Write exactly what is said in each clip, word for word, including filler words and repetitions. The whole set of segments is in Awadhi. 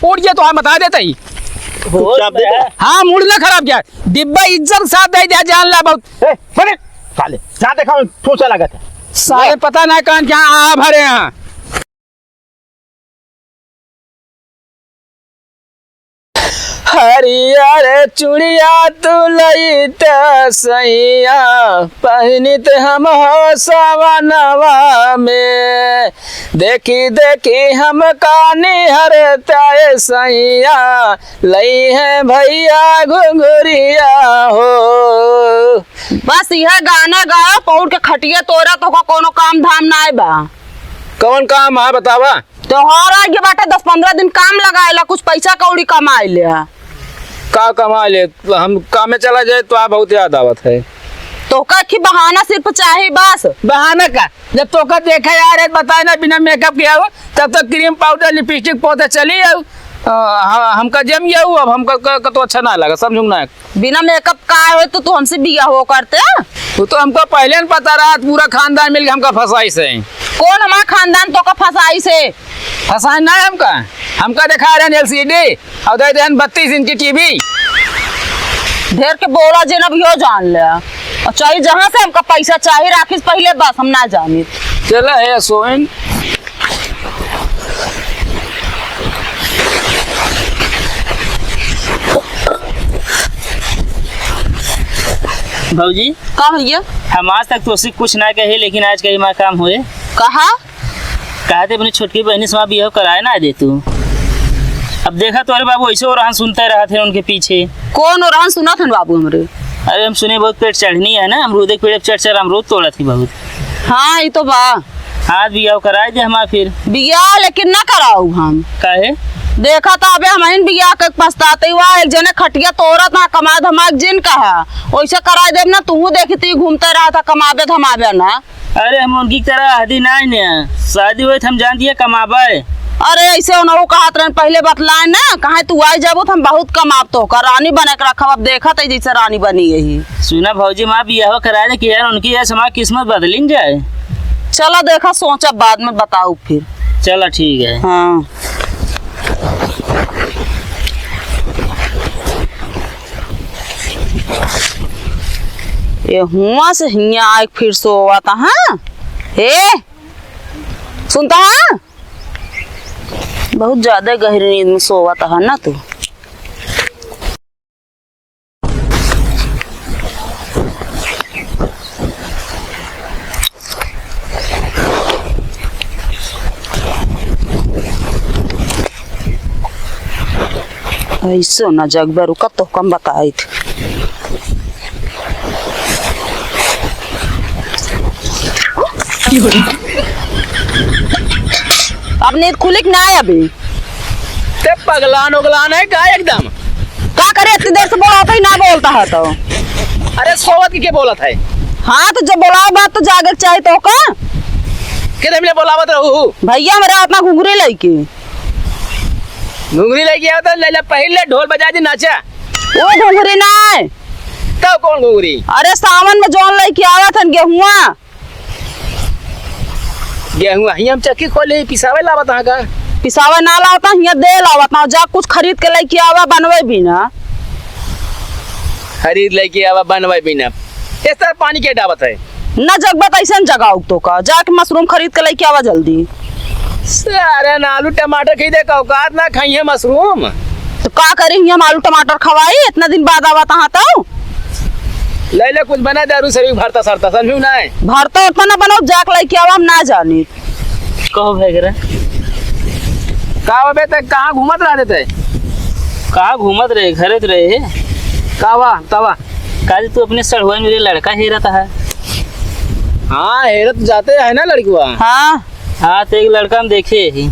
उठ गया तो हम बता देते ही। चुपचाप दे दे। हाँ, मूड ना खराब किया। डिब्बा इज्जत साथ दे दिया, जान ला बहुत। ए, बने, साले, जा देखा, ठूसा लागत है। साले पता ना कौन क्या आ भरे हैं। हरियर चूड़िया तू लईत सैया, पहिनित हम हो सवनवा में। देखी देखी हमका निहरत सैया, लइहे भइया घुघुरिया हो। बस इहे गाना गावा, पौड़ के खटिया तोरा, तोका कौनो काम धाम नाय बा। कौन काम है बतावा? त्योहार आइगे बाटे, दस पन्द्रह दिन काम लगाएला, कुछ पैसा कौड़ी कमाए ले। का कमाए ले? हम कामे चला जाए तो आ बहुत याद आवत है। तोका की बहाना सिर्फ चाही बस। बहाना का? जब तोका देखा यार, बताए ना, बिना मेकअप किया हो, तब तो क्रीम पाउडर लिपस्टिक पोते चली आऊ। अ, ह-, हमका जम गया हो, अब हमका क-, कतो अच्छा ना लगा, समझू ना। बिना मेकअप का हो तो तू हमसे बियाह हो करते? वो तो हमका पहले न पता रहा, पूरा खानदान मिलके हमका फंसाइस है। कौन हमारा खानदान तोका फंसाइस है? फंसाए ना हमका, हमका देखा रहे एलसीडी और दे देन बत्तीस इंच की टीवी। ढेर के बोला जे न अभियो जान ले। और चाहे जहाँ से हमका पैसा चाहे राखिस पहले, बस हम ना जानी। चला है सोइन। भौजी, का भैया? हम आज तक तोसे कुछ ना कहे, लेकिन आज का हमारा काम होए। कहा? कहा थे अपनी छोटकी बहनी से वहाँ बियाह कराए ना दे तू। अब देखा तोरे बाबू ऐसे ओरहन सुनते रहत हैं उनके पीछे। कौन ओरहन सुनत हन बाबू हमरे? अरे हम सुने बहुत पेट चढ़नी है ना, अमरूदे के पेड़ पे चढ़ चढ़ अमरूद तोड़त ही बहुत। हाँ, ये तो बा। हाँ, बियाह कराए दे हमार फिर। बियाह लेकिन ना कराऊ हम। काहे? देखा तो अबे हमहिन बियाह के पछताते हुआ, एक जने खटिया तोड़त ना कमाए धमाए जिन कहा, वैसे कराए देब ना, तू देखी ती घूमते रहा था कमाबे धमाबे ना। अरे हम उनकी तरह आदि नाई ने, शादी होई त हम जान दिए कमाबे। अरे ऐसे उनहु कहत रहन, पहले बतलाए ना, कहे तू आई जाबू त हम बहुत कमाब तोहका, रानी बने के रखब, अब देखत है जैसे रानी बनी यही। सुना भौजी, माँ बियाह कराए दे कि यार उनकी ऐसे हमारी किस्मत बदलिन जाए। चला देखा, सोचा बाद में बताऊ फिर। चला ठीक है। हाँ। ये हुआ से हियाँ आए फिर सोवत, हाँ? ए, सुनता है? बहुत ज्यादा गहरी नींद में सोवत है ना तू। ऐसो ना जगबे, रुका तो कम बताइत। अब नींद खुलिक ना है अभी। ते पगलान उगलान है का एकदम? का करे, इतनी देर से बोलावत ही ना बोलता है तो। अरे सोवत की के बोलत है? हाँ तो जब बोलाओ बात तो जागे के चाही तो का? के हमने बोलावत रहू? भैया मेरा अपना घुघरी लइके। घुघरी लइके आवत है, ले ले पहिर ले, ढोल बजा दी, नाचा। वो घुघरी ना है। तब कौन घुघरी? अरे सावन में जौन लइके आवत हन गेहुआ। गेहूं हियां हम चक्की खोले, पिसावे लावत हाँ का? पिसावे ना लावत हाँ, हियां दे लावत हाँ। जा कुछ खरीद के लइके आवा, बनवे भी ना। खरीद लइके आवा, बनवे भी ना। इस तरह पानी के डावत है। ना जगबा त ऐसन जगाऊ तो का, जाके मशरूम खरीद के लइके आवा जल्दी। सारे ना आलू टमाटर खरीदे का औकात ना, खाइए मशरूम। तो का करी, हियां हम आलू टमाटर खवाई, इतना दिन बाद आवत हाँ तो। ले ले कुछ बना दे, अरु सरी भरता सरता, समझू ना है? भरता उतना ना बनाओ, जाके लइके आवा, हम ना जानी। कहो भाई करा। का बे, ते कहाँ घूमत रह देते? कहाँ घूमत रहे, घरे तो रहे। का वा, का वा? काल तू अपने सड़ुआ में लड़का हेरत है। हाँ, हेरत जाते है ना लड़कुआ। हाँ। हाँ, तो एक लड़का हम देखे ही।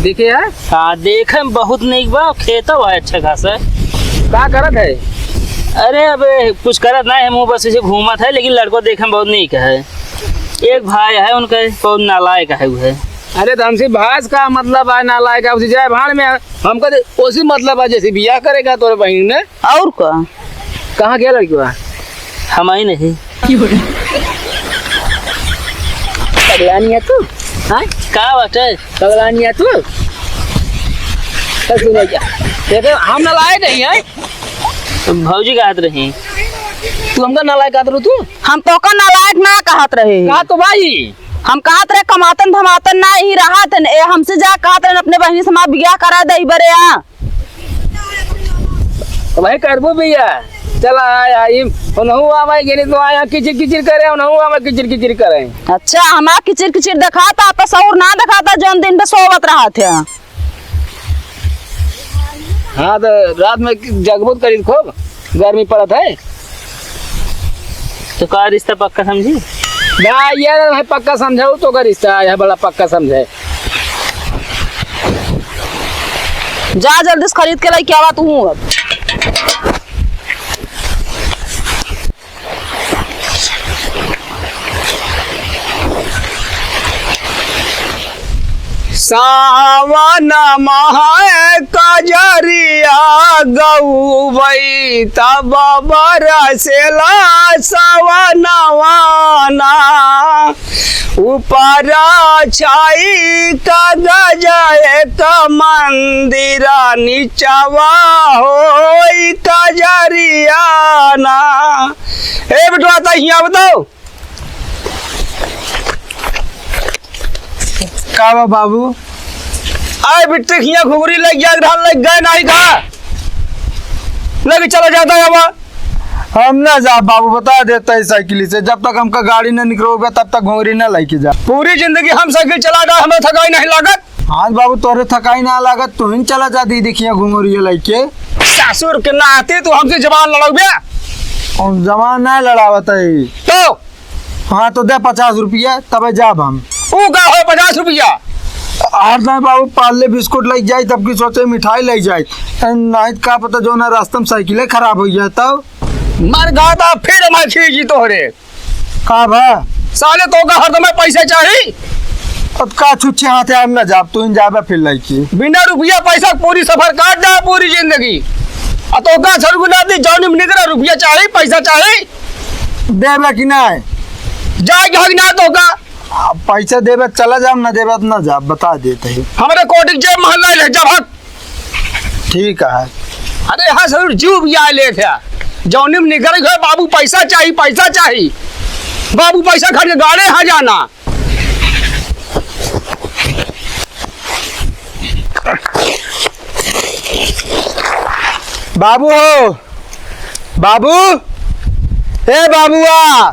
देखे है? हाँ, देखे में बहुत नीक बा, खेतो है अच्छा खासा। का करत है? अरे, अब कुछ करत ना है, मुँह बस ऐसे घूमत है, लेकिन लड़को देखे में बहुत नीक है। एक भाई है उनके, बहुत नालायक है वो है। अरे, तो हमसे भाई का मतलब है नालायक है, उसे जाए भाड़ में, हमको तो उसी मतलब है, जैसे बियाह करेगा तोरे बहन ने। और का? कहाँ गया लड़की बा? हम ही नहीं। पगलानी है तू? हाँ? का बात है? पगलानी है तू? ससुर भैया, देखे, हम नालायक नहीं है। भौजी कहत रही। तू हमका नालायक कहत रहू तू? हम तोका नालायक ना कहत रहे। कहा तो भाई? हम कहत रहे कमातन धमातन ना ही रहत, ए हमसे जा कहत रहे अपने बहिनी से हमार बियाह करा दे बरे आ। तो भाई करबू बियाह? चला आय, आई, उनहु आवे गिनी तो आया किचिर किचिर करे, उनहु आवे किचिर किचिर करे। अच्छा, हमार किचिर किचिर देखाता, तो सौर ना देखाता, जौन दिन पे सोवत रहत है। हाँ, तो रात में जगबो करी खूब, गर्मी पड़त है। तो का रिश्ता पक्का समझी? ना, ये ना भाई, पक्का समझाऊ तो का रिश्ता है, बड़ा पक्का समझे। जा जल्दी से खरीद के लेके आवा तू अब। सावन माह कजरिया गौबै तब बरसेला सवनवाना। ऊपरा छाई कागज एक मंदिरा, निचवा होई कजरियाना। ए बेटवा, त हियाँ बताओ। का बा बाबू? आए बिट्टी हियाँ घुघरी लग गया, धान लग गए नाही का? लेके चला जाता है अब। हम ना जा बाबू, बता देता है साइकिल से, जब तक हमका गाड़ी ना निकलोगे तब तक घुघरी ना लेके जा। पूरी जिंदगी हम साइकिल चला रहा, हमें थकाई नहीं लागत। हाँ बाबू, तोरे थकाई ना लागत, तू ही चला जा दीदी खिया घुघरी लेके। ससुर के नाते तू हमसे जबान लड़ाऊ बे। और जबान ना लड़ावत है। तो हाँ, तो दे पचास रुपया, तबे जाब हम। ऊ का हो पचास रुपया? हर दाई बाबू पार्ले बिस्कुट लइके जाई, तब की सोचे मिठाई लइके जाई। नहीं का पता जो ना रास्ता में साइकिले खराब होइ जाए तब। मर गादा फिर मैं खींची तोहरे। का भा? साले तो का हरदम पैसा चाही? अब का छुच्छे हाथे हम ना जाब, तू ही जाबे फिर लइके। बिना रुपया पैसा पूरी सफर काट जा पूरी जिंदगी। आ तो का सरगुना दी जौनी में निकरा रुपया चाही, पैसा चाही? देबे कि नाय? जाए के हक ना तो का? आ, पैसा देबे चला जाब, ना देबे तो ना जाब, बता देते ही। हमरे कोटिक जेब महल नहीं ले जा, भाग। ठीक है। अरे हाँ ससुर, जीव भी आए लेत है। जौनी में निकल गए, बाबू पैसा चाही, पैसा चाही। बाबू पैसा खर्च के गाड़े हाँ जाना। बाबू हो, बाबू, ए बाबुआ।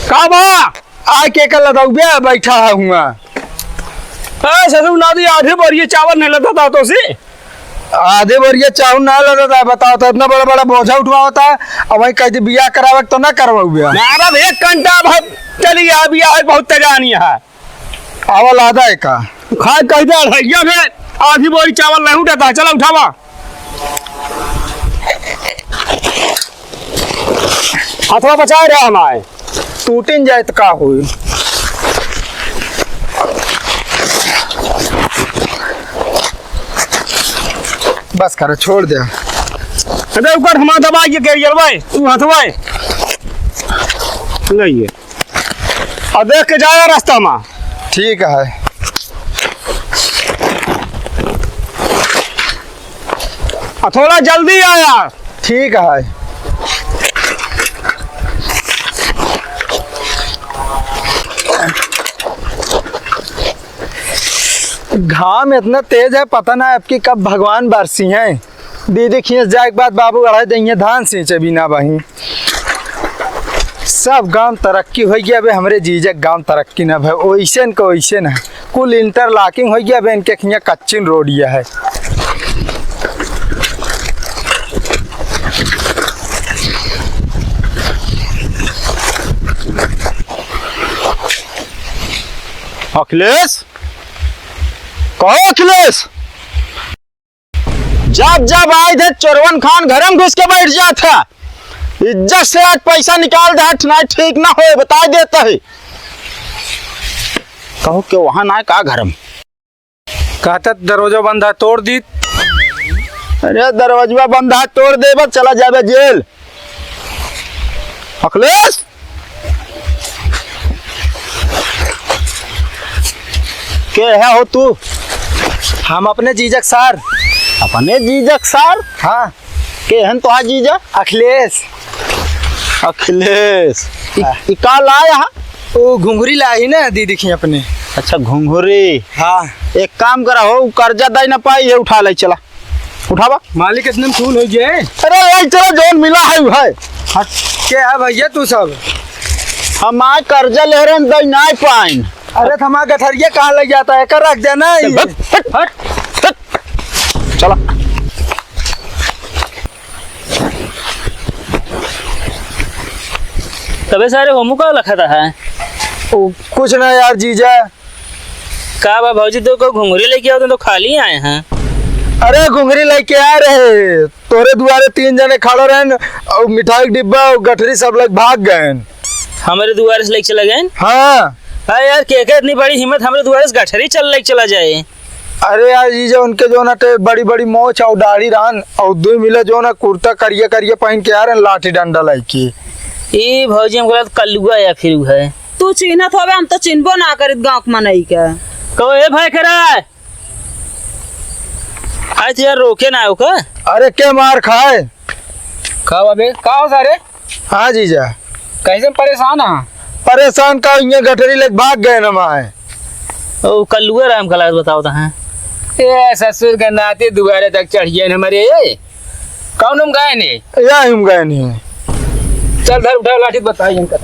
का बा? आ के कर लदौबे बैठा है हुआ। ए ससुर नादी, आधे बोरिये चावल नहीं लदा था तो से। आधे बोरिये चावल ना लदा था, बताओ तो इतना बड़ा बड़ा बोझा उठवावता है, अब वहीं कह दी बियाह करावे तो ना करवाऊ बियाह। महाराज एक घंटा भर चली आ बियाह है, बहुत तजानी है। आवल आधा है का? खाए कह दे भैया फिर आधी बोरी चावल नहीं उठाता, चला उठावा। हथवा बचाए रहा हमारे। टूटिन जाए तो का होई? बस कर, छोड़ दे। अरे ऊपर हमारा दबाई के कैरियर भाई, तू हथवा है। नहीं है। और देख के जाया रास्ता में। ठीक है। और थोड़ा जल्दी आया। ठीक है। घाम इतना तेज है, पता ना अब की कब भगवान बरसी हैं। दीदी खींच जाए के बाद बाबू अढ़ाई दइये धान सींचे बिना बही। सब गांव तरक्की होइ गया, अबे हमरे जीजा के गांव तरक्की ना भय, ओइसे न के ओइसे ना। कुल interlocking होइ गया, अबे इनके खिया कच्चिन रोडिया है। अखिलेश, कहो अखिलेश। जब जब आए थे चोरवन खान घर में घुस के बैठ जात है। इज्जत से आज पैसा निकाल दे, नहीं ठीक ना होए, बताई देता है। कहो के वहाँ ना का घर में? कहता दरवाजा बंद है, तोड़ दी। अरे दरवाजा बंद है, तोड़ दे, बस चला जाबे जेल। अखिलेश, के है हो तू? हम अपने जीजा के सार अपने जीजा के सार? हाँ। के हन तोहार जीजा? अखिलेश। अखिलेश। इ, हाँ। इ का लाया हा? वो घुंघरी लाई ना दीदी की अपने। अच्छा, घुंघरी। हाँ। एक काम करा हो, उ कर्जा दे ना पाई, ये उठा ले चला। उठावा। मालिक इतने में फूल हो जाए। अरे, ले चला, जौन मिला है, उ है। हट, के है भैया तू सब? हम आज कर्जा ले रहे हैं, दे ना पाइन। अरे, तो हमारा गठरिया कहाँ लग जाता है? कर रख देना ही। हट, हट, हट। चला। तबे सारे होमू का लखत है? ओ, कुछ ना यार जीजा। का बा भौजी, तो को घुंघरी लेके आओ, तुम तो खाली आए हैं। अरे घुंघरी लेके आ रहे, तोरे दुआरे तीन जने खड़े रहन और मिठाई के डिब्बा और गठरी सब लग भाग गए। हमारे दुआरे से लेके चला गए? हाँ। हाँ यार, के के इतनी बड़ी हिम्मत हमारे दुआरे से गठरी चल लेके चला जाए? अरे यार, ई जो उनके जो ना टे बड़ी बड़ी मोछ और दाढ़ी रहन और दुई मिले जो ना कुर्ता करिया करिया पहन के आ रहे लाठी डंडा लेके। ई भौजी हमको लगा कल्लुआ या फिर उ है। तू चिन्हत होबे, हम तो चिन्हबो ना करित गाँव के मनई के। कहो ए भाई खरा, आज यार रोके ना हो का? अरे के मार खाए? का बा बे? का हो सारे? हाँ जीजा। कैसे परेशान है? परेशान का, इहाँ गठरी लेके भाग गए ना माए। ओ, कल्लुआ राम का लाज बताओ तो, हाँ। ए, ससुर के नाती दुआरे तक चढ़िए न हमारे। कौन हम गए ने? या हम गए ने। चल धर, उठा लाठी, बताइए इनका।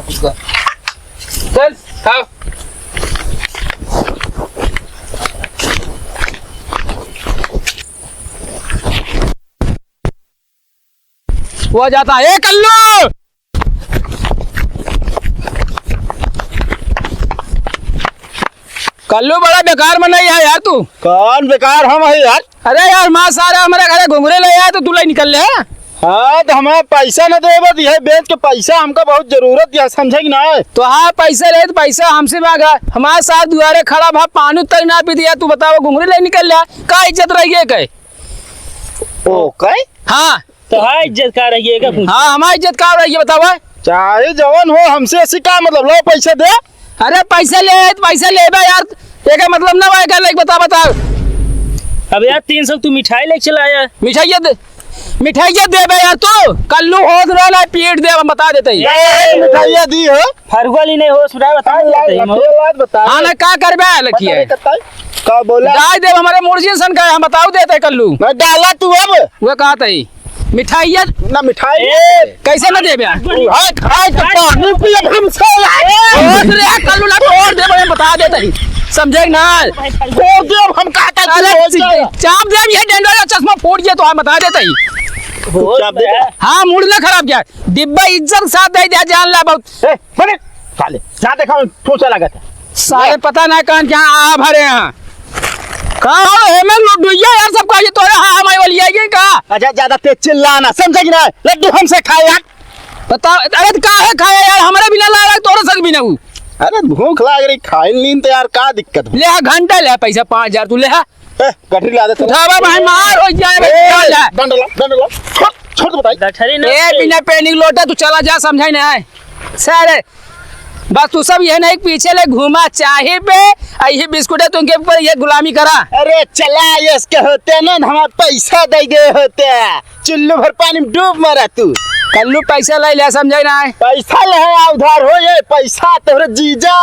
चल, खाओ। हुआ जाता है, ए कल्लू! कल्लू बड़ा बेकार मनई है यार तू। कौन बेकार हम है यार? अरे यार, माँ सारा हमारे घरे घुंघरे ले आए तो तू ले निकल ले। हाँ, तो हमारा पैसा न देबे, यह बेच के पैसा हमका बहुत जरूरत है, समझे कि ना? तो हाँ, पैसा रहे तो पैसा हमसे मांगा। हमारे साथ दुआरे खड़ा भा पानी तक ना पी दिया, तू बताओ घुंघरे ले निकल ले, का इज्जत रही है कहे? ओ, कहे? हाँ। तो हाँ, इज्जत का रही है, का पूछ? हाँ, हमारी इज्जत का रही है, बतावा। चाहे जवन हो, हमसे ऐसी का मतलब? लो, पैसा दे। अरे, पैसा ले, पैसा लेबे यार, एकर मतलब ना भाई, कर ले, बता, बता। अब यार, तीन सौ तू मिठाई लेके चला आया। मिठाइया दे, मिठाइया देबे यार तू। कल्लू होश रहा ना, पीट दे, हम बता देते ही। ए, मिठाइया दी हो। फरुआ ली नहीं होश रहा, बता देते ही। हाँ, ना का करबे, लखिए। का बोला? जाए देब, हमारे मुर्जिन सन का, हम बताऊ देते कल्लू। मैं डाला तू अब। वो कहा तई। मिठाइया ना मिठाई। ए, कैसे ना देबे यार? तू है खाए तो पानी पिए हम से। ए, रे, कल्लू ना तोड़ देबे, बता देते ही। समझे ना? तोड़ देब हम, कहा था अरे, तू हो जाए। चाप देब ये डेंडर का चश्मा फोड़ दिया तो हम बता देते ही। तू चाप दे। हाँ, मूड ना खराब किया। डिब्बा इज्जत साथ दे दिया, जान ला बहुत। ए, बने, साले, जा देखा, ठूसा लागत है। साले पता ना कौन क्या आ भरे हैं। का हो, हेमे लड्डुइया यार, सब कहिए तोरे हाँ हमारे वाली आई है का? अच्छा, ज्यादा तेज चिल्ला ना, समझे कि ना? लड्डू हमसे खाए यार। बताओ, अरे तो का है खाए यार, हमारे बिना ला रहा है, तोरे संग भी ना हूँ। अरे भूख लाग रही, खाए नींद तो यार, का दिक्कत है? ले हा घंटा ले हा पैसा पाँच हजार, तू ले हा। ए, गठरी ला दे तू। उठावा भाई, मार हो जाए भाई, ए, चल जा। डंडला, डंडला। छोड़, छोड़ तो बताई। गठरी ना ए, दे। बिना पेनिक लोटा तू चला जा, समझाई ना है। सारे, बस तू सब ये नहीं पीछे ले घूमा चाहे पे, आ ये बिस्कुट है तुमके ऊपर ये गुलामी करा। अरे चला, ये इसके होते ना, हमारा पैसा दे गए होते। चुल्लू भर पानी में डूब मरा तू। कल्लू पैसा ले ले, समझे ना है? पैसा ले है, उधार हो ये पैसा तोहरे जीजा।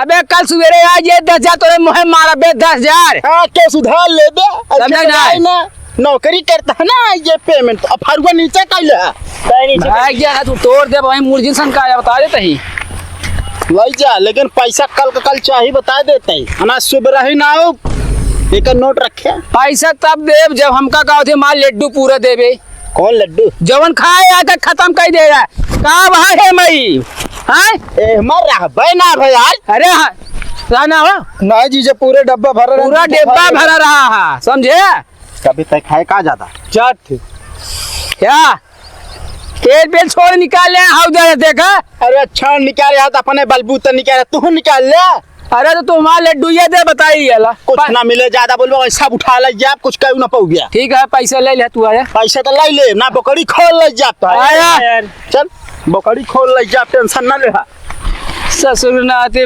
अबे कल सवेरे आ ये दस हजार तोरे मुँहे मारा बे, दस हजार। हाँ, के सुधार ले बे। समझे ना है? ना, नौकरी करता है ना, ये पेमेंट। अब फरुआ नीचे कर ले। कहीं नीचे आ गया है, तू तोड़ दे भाई, मुर्जिन सन का आया, बता देते ही। ले जा, लेकिन पैसा कल का कल चाही, बता देते ही। अना सुबह रही ना हो, एक नोट रखे। पैसा तब देब, जब हमका का होते माल लड्डू पूरा देबे। कौन लड्डू? जवन खाए आके खत्म कर दे रहा। का भाई है मई? हाँ? ए, मर रहा, बे ना भाई यार। अरे हाँ, का ना हो? ना जीजा, पूरे डब्बा भरा रहा, पूरा डब्बा भरा रहा है, समझे? कभी तय खाए का ज्यादा? जात थे। क्या? तेल बेल छोड़ निकाल ले, हाउ दे देखा। अरे अच्छा निकाल यार, तो अपने बलबूता निकाल, तू निकाल ले। अरे तो तू हमारा लड्डू ये दे, बताई ये ला। कुछ ना मिले, ज्यादा बोलबो, सब उठा ले जाब, कुछ कहू ना पाऊ गया। ठीक है, पैसा ले ले तू आया। पैसा तो ले ले, ना बकरी खोल ले जाब तो। आया। यार। चल, बकरी खोल ले जाब, टेंशन ना ले। ससुर ना आते,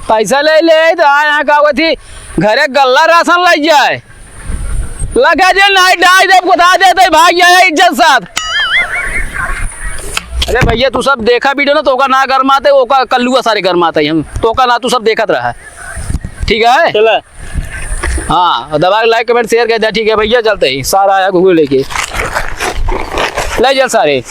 पैसा ले ले, तो आ यहाँ का हुआ थी, घरे गल्ला राशन ले जाए। लगा जे नाई डाई जब बता देते भाग जाए इज्जत साथ। अरे भैया, तू सब देखा वीडियो ना, तोका ना गरमाते, ओका कल्लुआ सारे गरमाते ही हम, तोका ना, तू सब देखत रहा, ठीक है? चला। हाँ, दबा के like, comment, share कर दे, ठीक है भैया? चलते ही सारा आया घुघुर लेके, ले चल सारे।